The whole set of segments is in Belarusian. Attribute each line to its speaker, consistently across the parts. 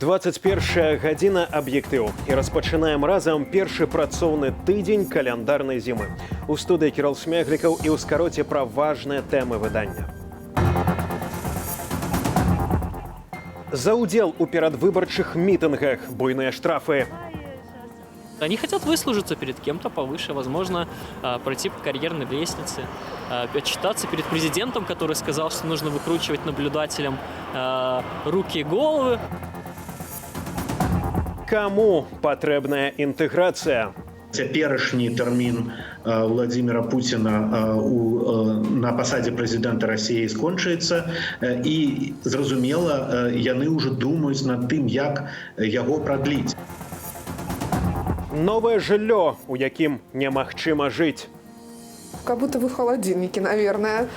Speaker 1: 21 гадзіна, «Аб'ектыў», і распачынаем разам першы працоўны тыдзень каляндарнай зімы. У студыі Кірыл Смяглікаў, і ў скароце пра важныя тэмы выдання. За ўдзел у перадвыбарчых мітынгах буйныя штрафы.
Speaker 2: Они хотят выслужиться перед кем-то повыше, возможно, пройти по карьерной лестнице, отчитаться перед президентом, который сказал, что нужно выкручивать наблюдателям руки и головы.
Speaker 1: Каму патрэбная інтэграцыя?
Speaker 3: Цяперашні тэрмін Владимира Путина на пасадзе прэзідэнта России скончыцца, і, зразумела, яны ўжо думаюць над тым, як яго продлить.
Speaker 1: Новае жыллё, у якім немагчыма жыць.
Speaker 4: Как будто вы в холодильнике, наверное.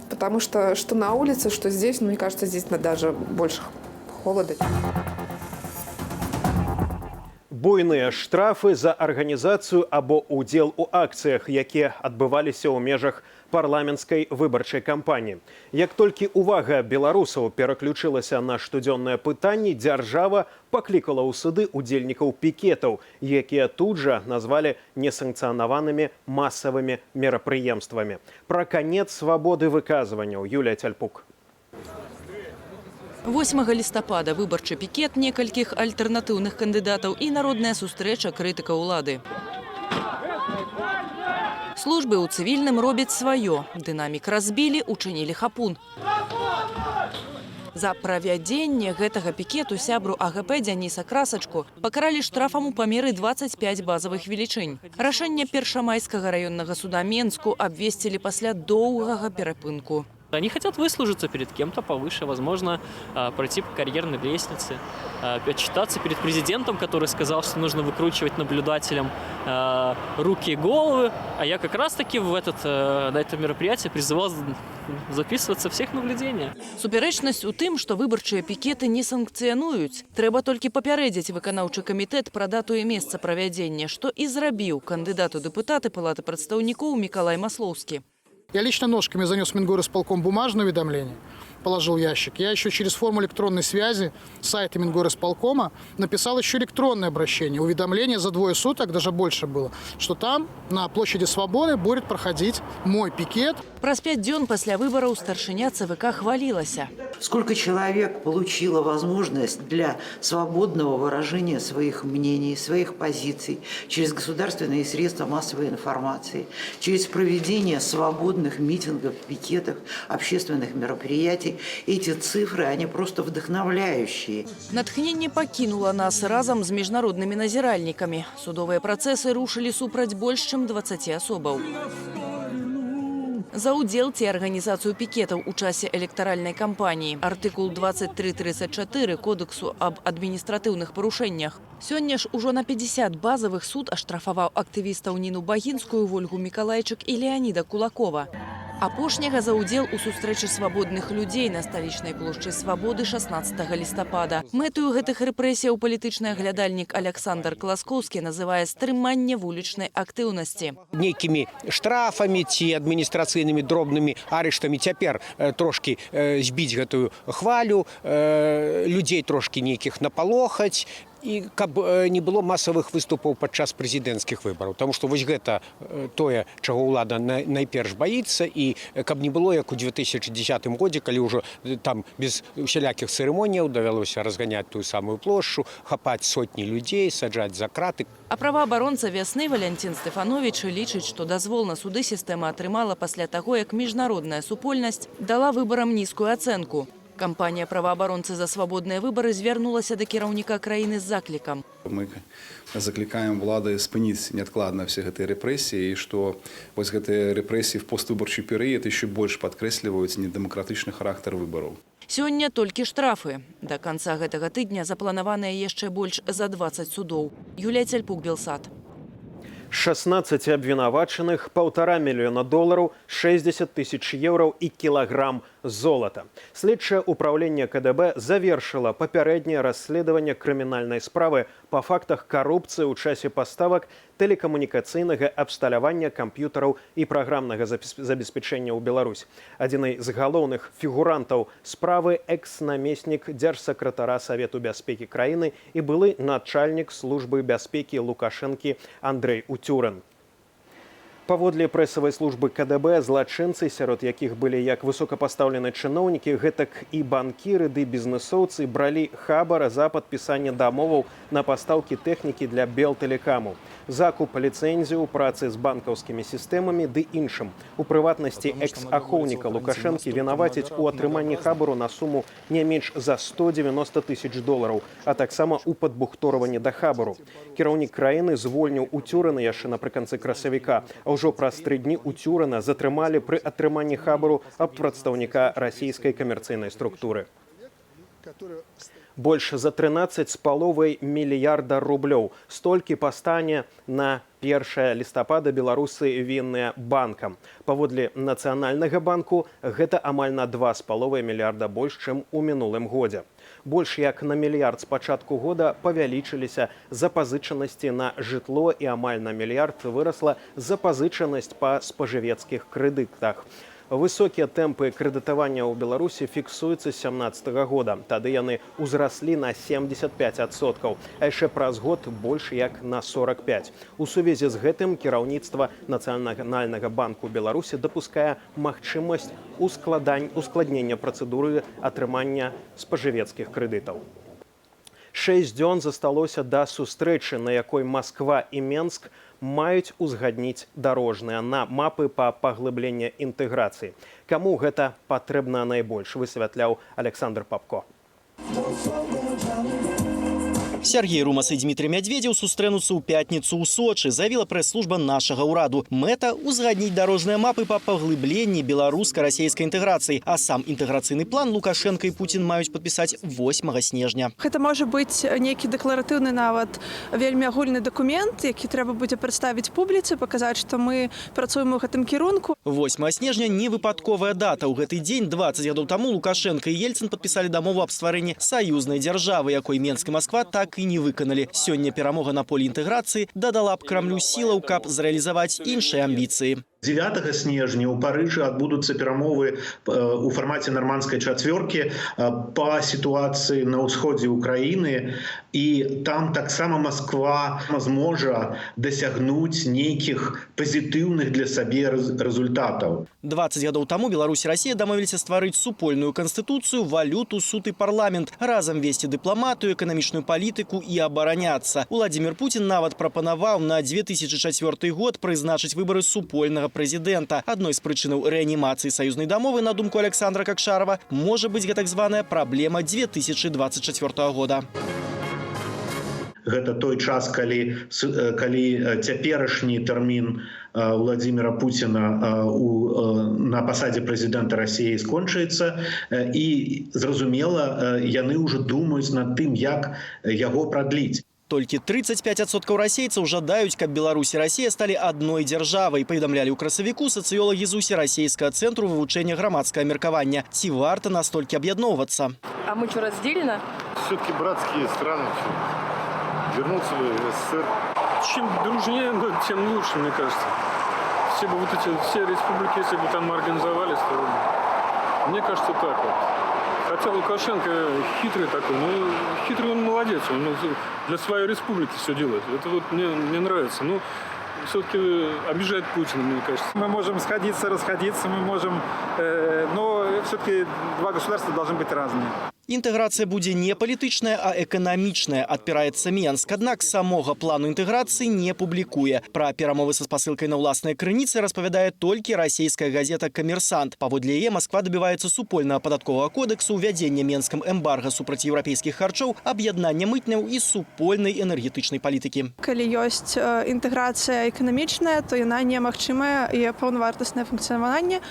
Speaker 4: Потому что что на улице, что здесь, ну, мне кажется, здесь даже больше холода.
Speaker 1: Буйныя штрафы за арганізацыю або ўдзел у акцыях, якія адбываліся ў межах парламенцкай выбарчай кампаніі. Як толькі ўвага беларусаў пераключылася на штодзённае пытанні, дзяржава паклікала ў суды удзельнікаў пікетаў, якія тут жа назвалі несанкцыянаванымі масавымі мерапрыемствамі. Пра канец свабоды выказванняў Юлія Цяльпук.
Speaker 5: 8 лістапада выбарчы пікет некалькіх альтэрнатыўных кандыдатаў і народная сустрэча крытыка ўлады. Службы ў цывільным робяць сваё. Дынамік разбілі, учынілі хапун. За правядзенне гэтага пікету сябру АГП Дзяніса Красачку пакаралі штрафам у памеры 25 базавых велічынь. Рашэнне Першамайскага раённага суда Менску абвесцілі пасля доўгага перапынку.
Speaker 2: Они хотят выслужиться перед кем-то повыше, возможно, пройти по карьерной лестнице, отчитаться перед президентом, который сказал, что нужно выкручивать наблюдателям руки и головы. А я как раз-таки на это мероприятие призывал записываться всех наблюдения.
Speaker 5: Супярэчнасць у тым, што выбарчыя пікеты не санкцыянуюць. Трэба толькі папярэдзіць выканаўчы камітэт пра дату і месца правядзення, што і зрабіў кандыдат у дэпутаты Палаты прадстаўнікоў Мікалай Маслоўскі.
Speaker 6: Я лично ножками занес в Мингорисполком бумажное уведомление, положил в ящик. Я еще через форму электронной связи сайта Мингорисполкома написал еще электронное обращение. Уведомление за 2 суток, даже больше было, что там на площади Свободы будет проходить мой пикет.
Speaker 5: Праз 5 дзён пасля выбараў старшыня ЦВК хвалілася.
Speaker 7: Сколько человек получило возможность для свободного выражения своих мнений, своих позиций через государственные средства массовой информации, через проведение свободных митингов, пикетов, общественных мероприятий. Эти цифры, они просто вдохновляющие.
Speaker 5: Натхненне пакінула нас разам з міжнароднымі назіральнікамі. Судовыя працэсы рушылі супраць больш чым 20 асобаў. За ўдзел ці арганізацыю пікетаў у часе электаральнай кампаніі. Артыкул 23.34 Кодексу аб адміністратыўных парушэннях. Сёння ж ужо на 50 базавых суд аштрафаваў актывістаў Ніну Багінскую, Вольгу Мікалайчык і Леаніда Кулакова. Апошняга за ўдзел у сустрэчы свабодных людзей на сталічнай плошчы Свабоды 16 лістапада. Мэтаю гэтых рэпрэсіяў палітычны аглядальнік Аляксандр Класкоўскі называе стрыманне вулічнай актыўнасці.
Speaker 8: Нейкімі штрафамі ці адміністрацыйнымі дробнымі арыштамі цяпер трошкі збіць гэтую хвалю, людзей трошкі нейкіх напалохаць, і каб не было масавых выступаў падчас прэзідэнцкіх выбараў. Таму што вось гэта тое, чаго ўлада найперш баіцца, і каб не было, як у 2010 годзе, калі ўжо там без усялякіх цырымоніяў давялося разганяць тую самую плошчу, хапаць сотні людзей, саджаць за краты.
Speaker 5: А праваабаронца «Вясны» Валянцін Стэфановіч лічыць, што дазвол на суды сістэма атрымала пасля таго, як міжнародная супольнасць дала выбарам нізкую ацэнку. Кампанія «Праваабаронцы за свабодныя выбары» звярнулася да кіраўніка краіны з заклікам.
Speaker 9: Мы заклікаем улады спыніць неадкладна все гэтыя рэпрэсіі, і што вось гэтыя рэпрэсіі в поствыбарчы перыяд еще больш падкрэсліваюць недэмакратычны характар выбараў.
Speaker 5: Сёння толькі штрафы. Да канца гэтага тыдня запланаваныя яшчэ больш за 20 судоў. Юлія Цяльпук, Белсат.
Speaker 1: 16 абвінавачаных, 1,5 мільёна долараў, 60 тысяч еўраў і кілаграм золата. Следчае ўпраўленне КДБ завершыла папярэдняе расследаванне крымінальнай справы па фактах карупцыі ў часе паставак тэлекамунікацыйнага абсталявання, камп'ютараў і праграмнага забеспячэння ў Беларусь. Адзінай з галоўных фігурантаў справы экс-намеснік дзяржсакратара Савету бяспекі краіны і былы начальнік службы бяспекі Лукашэнкі Андрэй Уцюрын. Паводле прэсавай службы КДБ, злачынцы, сярод якіх былі як высокапастаўленыя чыноўнікі, гэтак і банкіры ды бізнесоўцы, бралі хабара за падпісанне дамоваў на пастаўкі тэхнікі для Белтэлекаму, закуп ліцэнзію працы з банкаўскімі сістэмамі ды іншым. У прыватнасці, экс-ахоўніка Лукашэнкі вінавацяць у атрыманні хабару на суму не менш за 190 тысяч долараў, а таксама ў падбухторванні да хабару. Кіраўнік краіны звольніў Уцюрына яшчэ напрыканцы красавіка, а ўжо праз 3 дні Уцюрына затрымалі пры атрыманні хабару аб прадстаўніка расійскай камерцыйнай структуры. Больш за 13,5 мільярда рублёў. Столькі па стане на 1 лістапада беларусы вінныя банкам. Паводле Нацыянальнага банку, гэта амаль на 2,5 мільярда больш, чым у мінулым годзе. Больш як на мільярд з пачатку года павялічыліся запазычанасці на жытло і амаль на мільярд вырасла запазычанасць па спажывецкіх крэдытах. Высокія тэмпы крэдытавання ў Беларусі фіксуюцца з 17 года. Тады яны ўзраслі на 75%, а яшчэ праз год больш як на 45. У сувязі з гэтым кіраўніцтва Нацыянальнага банку Беларусі дапускае магчымасць ускладнення працэдуры атрымання спажывецкіх крэдытаў. 6 дзён засталося да сустрэчы, на якой Масква і Менск маюць узгадніць дарожныя на мапы па паглыбленні інтэграцыі. Каму гэта патрэбна найбольш, высвятляў Аляксандр Папко.
Speaker 10: Сяргей Румас і Дзмітрый Мядзведзеў сустрэнуцца ў пятніцу ў Сочы, заявіла прэс-служба нашага ўраду. Мэта — узгадніць дарожныя мапы па паглыбленні беларуска-расійскай інтэграцыі, а сам інтэграцыйны план Лукашэнка і Пуцін маюць падпісаць 8 снежня.
Speaker 11: Гэта можа быць нейкі дэкларатыўны, нават вельмі агульны дакумент, які трэба будзе прадставіць публіцы, паказаць, што мы працуем у гэтым кірунку.
Speaker 10: 8 снежня — не выпадковая дата. У гэты дзень 20 гадоў таму Лукашэнка і Ельцын падпісалі дамову аб стварэнні саюзнай дзяржавы, якой Менск і Масква так і не выканалі. Сёння перамога на полі інтэграцыі дадала б Крамлю сілаў, каб зрэалізаваць іншыя амбіцыі.
Speaker 3: 9 снежня ў Парыжы адбудуцца перамовы у фармаце нармандскай чацвёркі па сітуацыі на ўсходзе Украіны, і там таксама Масква зможа дасягнуць нейкіх пазітыўных для сабе рэзультатаў.
Speaker 10: 20 гадоў таму Беларусь і Расія дамовіліся стварыць супольную канстытуцыю, валюту, суд і парламент, разам весці дыпламатыю, эканамічную палітыку і абараняцца. Уладзімір Пуцін нават прапанаваў на 2004 год прызначыць выбары супольнага прэзідэнта. Адной з прычынаў рэанімацыі саюзнай дамовы, на думку Аляксандра Какшарава, можа быць гэтак званая праблема 2024 года.
Speaker 3: Гэта той час, калі цяперашні тэрмін Уладзіміра Пуціна на пасадзе прэзідэнта Расіі скончыцца, і, зразумела, яны ўжо думаюць над тым, як яго продлить.
Speaker 10: Толькі 35% расейцаў жадаюць, каб Беларусь і Расія сталі адной дзяржавай, паведамлялі ў красавіку сацыёлагі з Усерасійскага цэнтру вывучэння грамадскага меркавання. Ці варта настолькі аб'ядноўвацца?
Speaker 12: А мы что, раздельно?
Speaker 13: Все-таки братские страны. Вернуться в СССР.
Speaker 14: Чем дружнее, ну, тем лучше, мне кажется. Все бы вот эти, все республики, если бы там организовались, то, мне кажется, так вот. Хотя Лукашенко хитрый такой, ну, хитрый он молодец, он, ну, для своей республики все делает. Это вот мне нравится. Ну, все-таки обижает Путина, мне кажется.
Speaker 15: Мы можем сходиться, расходиться, мы можем, но все-таки два государства должны быть разные.
Speaker 10: Інтэграцыя будзе не палітычная, а эканамічная, адпіраецца Менск. Аднак самога плану інтэграцыі не публікуе. Пра перамовы са спасылкай на ўласныя крыніцы распавядае толькі расійская газета «Камерсант». Паводле яе, Масква дабіваецца супольнага падатковага кодэксу, увядзення Менскам эмбарга супраць еўрапейскіх харчоў, аб'яднання мытняў і супольнай энергетычнай палітыкі.
Speaker 11: Калі ёсць інтэграцыя эканамічная, то яна немагчымая і паўнавартаснае функцыянаванне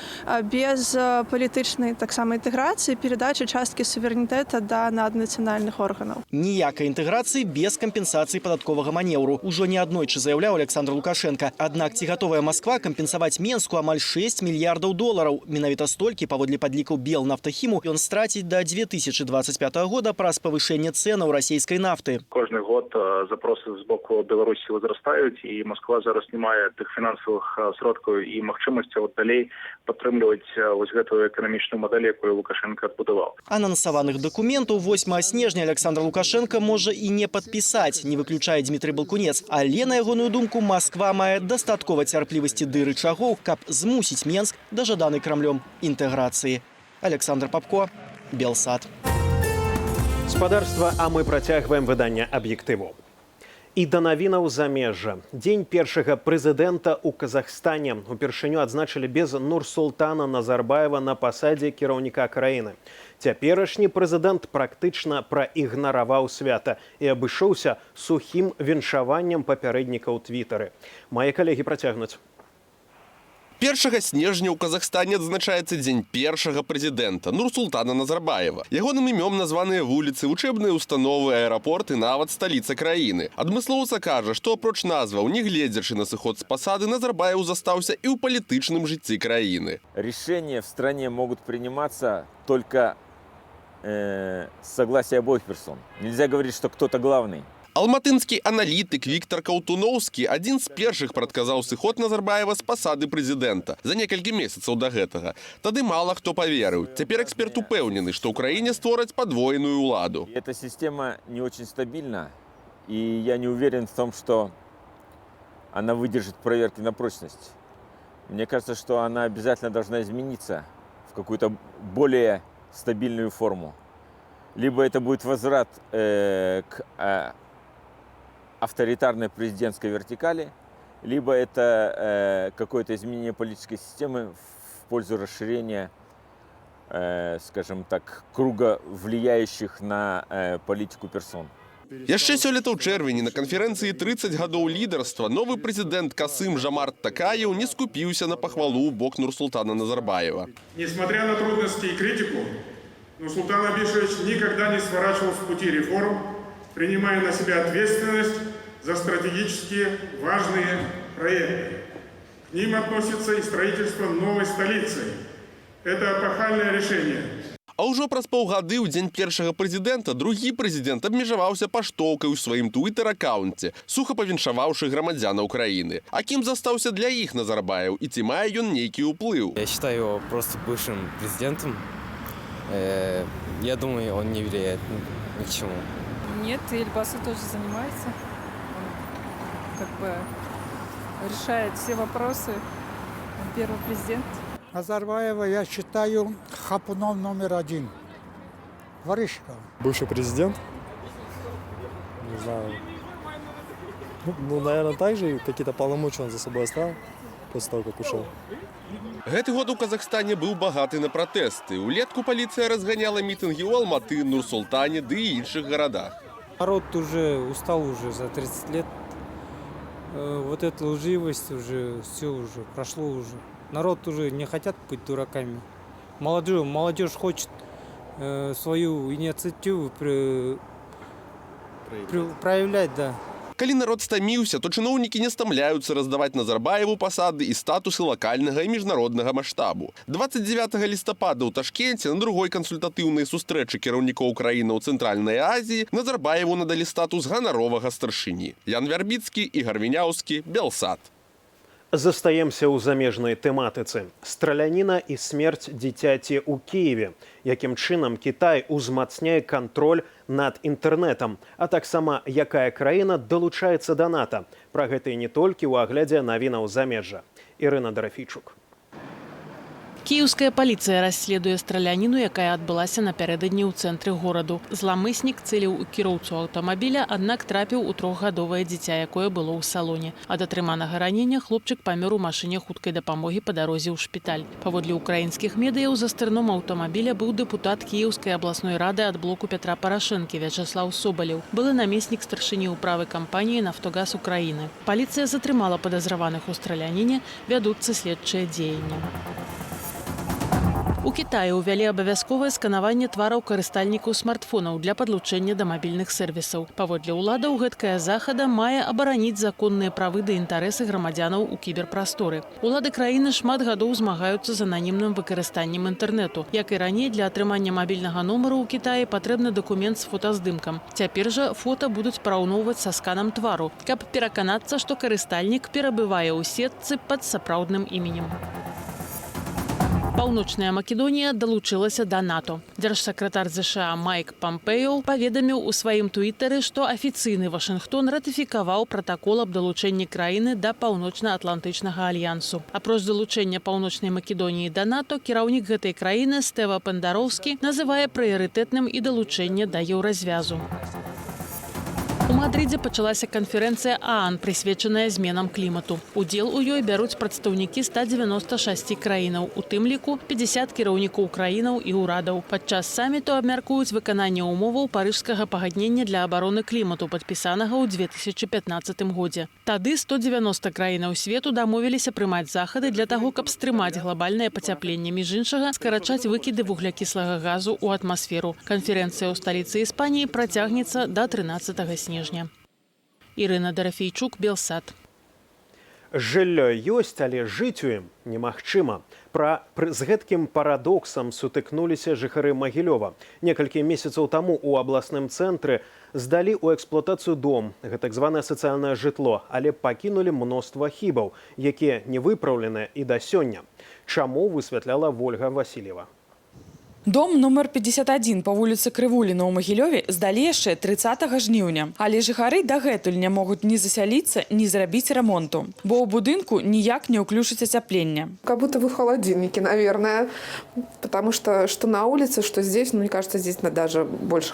Speaker 11: без палітычнай таксама інтэграцыі, перадачы часткі суверэнітэту. суверэнітэта да наднацыянальных органаў.
Speaker 10: Ніякай інтэграцыі без кампенсацыі падатковага манеўру. Ужо неаднойчы заяўляў Аляксандр Лукашэнка. Аднак ці гатовая Масква кампенсаваць Менску амаль 6 мільярдаў долараў? Менавіта столькі, паводле падлікаў Белнафтахіму, ён страціць да 2025 года праз павышэнне цэнаў расійскай нафты.
Speaker 12: Кожны год запросы з боку Беларусі ўзрастаюць, і Масква зараз не мае тых фінансавых сродкаў і магчымасцяў далей падтрымліваць вось гэтую эканамічную мадэль, якую Лукашэнка адбудаваў.
Speaker 10: Анансаваных дакументаў 8 снежня Аляксандр Лукашэнка можа і не падпісаць, не выключае Дзмітрый Балкунец. Але, на ягоную думку, Масква мае дастаткова цярплівасці ды рычагоў, каб змусіць Менск да жаданай Крамлём інтэграцыі. Аляксандр Папко, Белсат.
Speaker 1: Спадарства, а мы працягваем выданне «Аб'ектыву». І да навінаў замежжа. Дзень першага прэзідэнта ў Казахстане упершыню адзначылі без Нурсултана Назарбаева на пасадзе кіраўніка краіны. Цяперашні прэзідэнт практычна праігнараваў свята і абышоўся сухім віншаваннем папярэдніка ў твітары. Мае калегі працягнуць.
Speaker 16: 1 снежня ў Казахстане адзначаецца дзень першага прэзідэнта Нурсултана Назарбаева. Ягоным імём названыя вуліцы, вучэбныя установы, аэрапорт і нават сталіца краіны. Адмыслоўца кажа, што апроч назваў, нягледзячы на сыход з пасады, Назарбаеў застаўся і ў палітычным жыцці краіны.
Speaker 17: Решения в стране могут приниматься только с согласия обоих персон. Нельзя говорить, что кто-то главный.
Speaker 16: Алматынскі аналітык Віктар Каўтуноўскі адзін з першых прадказаў сыход Назарбаева з пасады прэзідэнта за некалькі месяцаў да гэтага. Тады мала хто паверыў. Цяпер эксперт упэўнены, што ў краіне створаць падвоеную ўладу.
Speaker 17: И эта система не очень стабильна, и я не уверен в том, что она выдержит проверки на прочность. Мне кажется, что она обязательно должна измениться в какую-то более стабильную форму. Либо это будет возврат к авторитарной президентской вертикали, либо это какое-то изменение политической системы в пользу расширения, скажем так, круга влияющих на политику персон.
Speaker 16: Яшчэ сёлета ў чэрвені на канферэнцыі «30 гадоў лідарства» новы прэзідэнт Касым Жамарт Такаеў не скупіўся на пахвалу ў бок Нурсултана Назарбаева.
Speaker 18: Несмотря на трудности и критику, Нурсултан Абишевич никогда не сворачивал с пути реформ, принимая на себя ответственность за стратегически важные проекты. К ним относится и строительство новой столицы. Это эпохальное решение.
Speaker 16: А ўжо праз паўгады ў дзень першага прэзідэнта другі прэзідэнт абмежаваўся паштоўкай у сваім твиттер-аккаунце, суха павіншаваўшы грамадзянаў краіны. А кім застаўся для іх Назарбаеў і ці мае ён нейкі ўплыў?
Speaker 19: Я считаю его просто бывшим президентом. Я думаю, он не влияет ни к чему.
Speaker 20: Нет, Елбасы тоже занимается. Он как бы решает все вопросы. Он первый президент.
Speaker 21: Назарбаева я считаю хапуном номер один. Воришка.
Speaker 22: Бывший президент? Не знаю. Ну, наверное, так же какие-то полномочия он за собой оставил после того, как ушел.
Speaker 16: Гэты год у Казахстане быў багаты на пратэсты. Улетку паліцыя разганяла мітынгі ў Алматы, Нур-Султане ды іншых гарадах.
Speaker 23: Народ уже устал уже за 30 лет. Вот эта лживость уже, все уже, прошло уже. Народ уже не хотят быть дураками. Молодежь хочет свою инициативу проявлять, да.
Speaker 16: Калі народ стаміўся, то чыноўнікі не стамляюцца раздаваць Назарбаеву пасады і статусы лакальнага і міжнароднага маштабу. 29 лістапада ў Ташкенце на другой кансультатыўнай сустрэчы кіраўнікоў краінаў Цэнтральнай Азіі Назарбаеву надалі статус ганаровага старшыні. Ян Вярбіцкі, Ігар Віняўскі, Белсат.
Speaker 1: Застаемся ў замежнай тэматыцы. Страляніна і смерць дзіцяці ў Кіеве. Якім чынам Кітай узмацняе кантроль над інтэрнэтам, а таксама якая краіна далучаецца да НАТО. Пра гэта і не толькі ў аглядзе навінаў замежжа. Ірына Дарафійчук.
Speaker 24: Кіеўская паліцыя расследуе страляніну, якая адбылася напярэдадні ў цэнтры гораду. Зламыснік цэліў у кіроўцу аўтамабіля, аднак трапіў у трохгадовае дзіця, якое было ў салоне. Ад атрыманага ранення хлопчык памёр у машыне хуткай дапамогі па дарозе ў шпіталь. Паводле ўкраінскіх медыяў, за стырном аўтамабіля быў дэпутат Кіеўскай абласной рады ад блоку Пятра Парашэнкі Вячаслаў Собалеў, былы намеснік старшыні ўправы кампаніі «Нафтогаз Украіны». Паліцыя затрымала падазраваных у страляніне, вядуцца следчыя дзеянні. У Кітаі ўвялі абавязковае сканаванне твараў карыстальнікаў смартфонаў для падлучэння да мабільных сэрвісаў. Паводле ўладаў, гэткая захада мае абараніць законныя правы ды інтарэсы грамадзянаў у кіберпрасторы. Улады краіны шмат гадоў змагаюцца з ананімным выкарыстаннем інтэрнэту. Як і раней, для атрымання мабільнага нумару ў Кітаі патрэбны дакумент з фотаздымкам. Цяпер жа фота будуць параўноўваць са сканам твару, каб пераканацца, што карыстальнік перабывае ў сетцы пад сапраўдным іменем. Паўночная Македонія далучылася да НАТО. Дзяржсакратар ЗША Майк Пампео паведаміў у сваім твітары, што афіцыйны Вашынгтон ратыфікаваў пратакол аб далучэнні краіны да Паўночна-Атлантычнага альянсу. Апроч далучэння Паўночнай Македоніі да НАТО, кіраўнік гэтай краіны Стэва Пендароўскі называе прыярытэтным і далучэнне да Еўразвязу. У Мадрыдзе пачалася канферэнцыя ААН, прысвечаная зменам клімату. Удзел у ёй бяруць прадстаўнікі 196 краінаў, у тым ліку 50 кіраўнікоў краінаў і ўрадаў. Падчас саміту абмяркуюць выкананне ўмоваў Парыжскага пагаднення для абароны клімату, падпісанага ў 2015 годзе. Тады 190 краінаў свету дамовіліся прымаць захады для таго, каб стрымаць глобальнае пацяпленне, між іншага, скарачаць выкіды вуглякіслага газу ў атмасферу. Канферэнцыя ў сталіцы Іспаніі працягнецца да 13 снежня. Ірына Дарафейчук, Белсат.
Speaker 1: Жыллё ёсць, але жыць у ім немагчыма. З гэткім парадоксам сутыкнуліся жыхары Магілёва. Некалькі месяцаў таму ў абласным цэнтры здалі ў эксплуатацыю дом, гэтак званае сацыяльнае жытло, але пакінулі мноства хібаў, якія не выпраўленыя і да сёння. Чаму, высвятляла Вольга Васільева.
Speaker 2: Дом нумар 51 па вуліцы Крывуліна ў Магілёве здалі яшчэ 30 жніўня. Але жыхары дагэтуль не могуць ні засяліцца, ні зрабіць рамонту. Бо ў будынку ніяк не ўключаць ацяпленне.
Speaker 4: Как будто вы в холодильнике, наверное. Потому что что на улице, что здесь, ну, мне кажется, здесь даже больше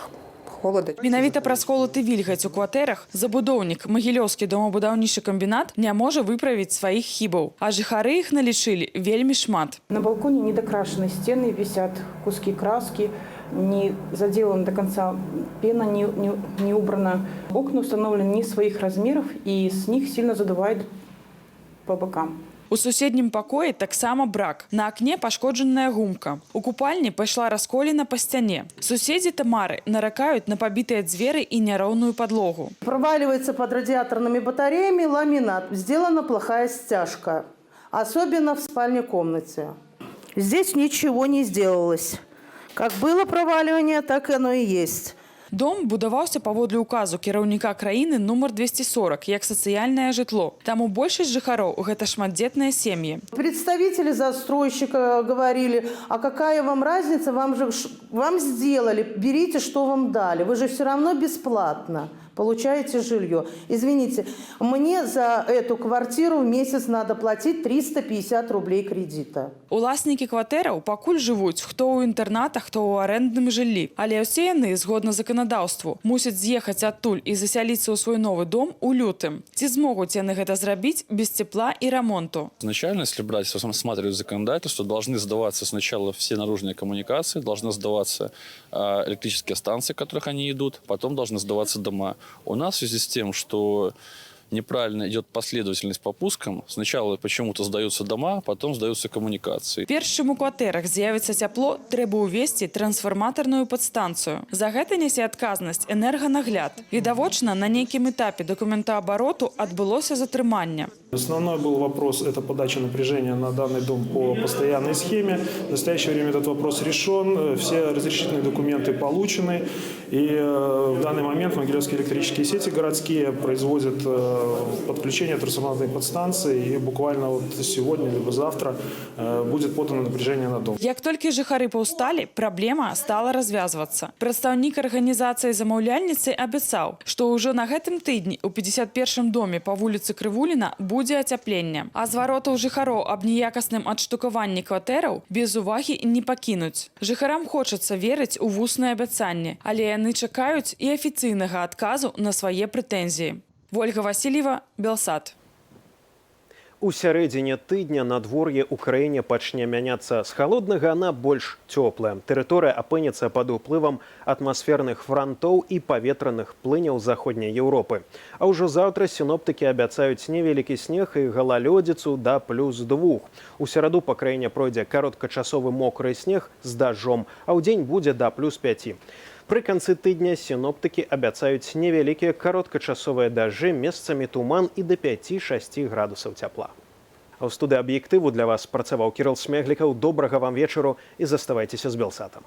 Speaker 4: холода.
Speaker 2: Менавіта праз холад і вільгаць у кватэрах забудоўнік, Магілёўскі домабудаўнічы камбінат, не можа выправіць сваіх хібаў. А жыхары іх налічылі вельмі шмат.
Speaker 6: На балконе недокрашены стены, висят куски краски, не заделана до конца пена, не убрана. Окна установлены не своих размеров, и с них сильно задувает по бокам.
Speaker 2: У суседнім пакоі таксама брак. На акне пашкоджаная гумка. У купальні пайшла расколіна па сцяне. Суседзі Тамары наракаюць на пабітыя дзверы і няроўную падлогу.
Speaker 7: Проваливается под радиаторными батареями ламинат. Сделана плохая стяжка, особенно в спальной комнате. Здесь ничего не сделалось. Как было проваливание, так и оно и есть.
Speaker 2: Дом будаваўся паводле указу кіраўніка краіны нумар 240 як сацыяльнае жытло. Таму большасць жыхароў гэта шматдзетныя сем'і.
Speaker 7: Представители застройщика говорили: а какая вам разница, вам же вам сделали, берите, что вам дали, вы же все равно бесплатно получаете жилье. Извините, мне за эту квартиру в месяц надо платить 350 рублей кредита.
Speaker 2: Уласнікі кватэраў пакуль жывуць хто ў інтэрнатах, хто ў арэндным жыллі. Але ўсе яны, згодна заканадаўству, мусяць з'ехаць адтуль і засяліцца ў свой новы дом у лютым. Ці змогуць яны гэта зрабіць без цепла і рамонту?
Speaker 25: Изначально, если брать, рассматривать законодательство, должны сдаваться сначала все наружные коммуникации, должны сдаваться электрические станции, в которых они идут, потом должны сдаваться дома. У нас в связи с тем, что неправильно идет последовательность по пускам, сначала почему-то сдаются дома, потом сдаются коммуникации.
Speaker 2: Перш чым у кватэрах з'явіцца цяпло, трэба ўвесці трансфарматарную падстанцыю. За гэта нясе адказнасць Энерганагляд. Відавочна, на нейкім этапе дакументаабароту адбылося затрыманне.
Speaker 26: Основной был вопрос – это подача напряжения на данный дом по постоянной схеме. В настоящее время этот вопрос решен, все разрешительные документы получены. И в данный момент Могилевские электрические сети городские производят подключение трансформаторной подстанции. И буквально вот сегодня либо завтра будет подано напряжение на дом.
Speaker 2: Як толькі жыхары паўсталі, праблема стала развязвацца. Прадстаўнік арганізацыі замаўляльніцы абяцаў, што ўжо на гэтым тыдні ў 51 доме па вуліцы Крывуліна будзе ацяпленне. А зваротаў жыхароў аб неякасным адштукаванні кватэраў без увагі не пакінуць. Жыхарам хочацца верыць у вусныя абяцанні, але яны чакаюць і афіцыйнага адказу на свае прэтэнзіі. Вольга Васільева, Белсат.
Speaker 1: У сярэдзіне тыдня надвор'е ў краіне пачне мяняцца з халоднага на больш цёплае. Тэрыторыя апынецца пад уплывам атмасферных франтоў і паветраных плыняў Заходняй Еўропы. А ўжо заўтра сіноптыкі абяцаюць невялікі снег і галалёдзіцу да +2. У сераду па краіне пройдзе кароткачасовы мокры снег з дажджом, а ўдзень будзе да +5. Пры канцы тыдня сіноптыкі абяцаюць невялікія кароткачасовыя дажджы, месцамі туман і да 5-6 градусаў цяпла. А ў студыі «Аб'ектыву» для вас працаваў Кірыл Смеглікаў. Добрага вам вечару і заставайцеся з Белсатам.